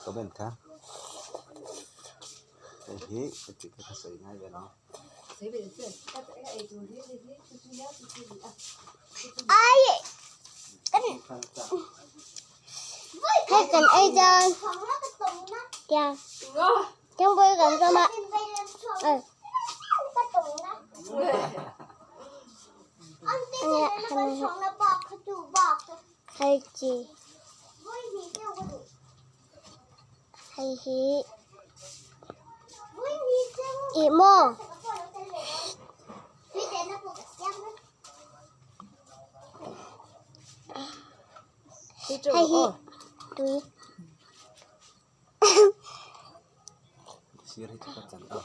Comment kha. Hei hi ka tih te kha sawi ngai ve lo. Hei kan ei dawn. Tiang. Thingpui kan zawm a. Hei chi. Hei hi ih maw. Hei hi tui. Sir hi chu ka chan a.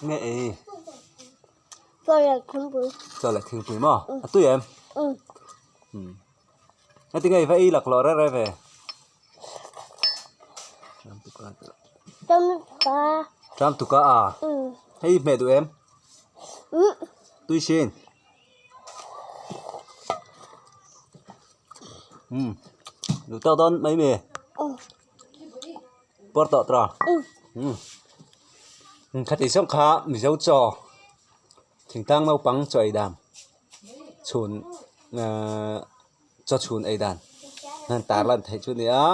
Nge ei. Chaw leh thingpui. Chaw leh thingpui maw? A tui em? Um. Heti nge i va ei laklawh reh reh ve? Tram tuka. Tram tuka a? Hei i hmeh duh em? Tui sin. Um. Duh tawk dawn mai mi? Pawr tawh tawh. Um. Khati zawng kha Mizo chaw thingtlang naupang chaw ei dan chhun ahh chaw chhun ei dan han tar lan theih chu a ni a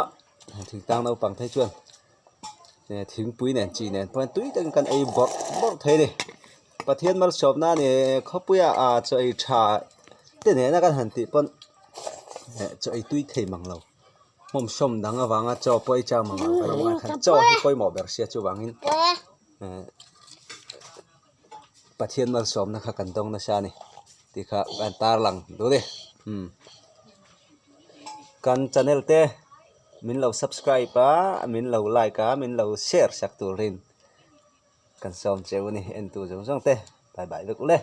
thingtlang naupang phei chuan thingpui nen chi nen pawh hian tui takin kan ei bawrh bawrh thei a ni Pathian malsawmna a ni khawpuia ah chaw ei tha te nena kan han tih pawn chaw ei tui thei mang lo hmawm sawm dang avanga chaw pawh ei chang mang lo kan awm a chaw hi pawimawh ber sia chuvangin Pathian malsawmna kha kan dawng nasa a ni tih kha kan tarlang duh a ni umm kan channel te min lo subscribe a min lo like a min lo share sak turin kan sawm cheu a ni entu zawng zawng te bye bye vek ule.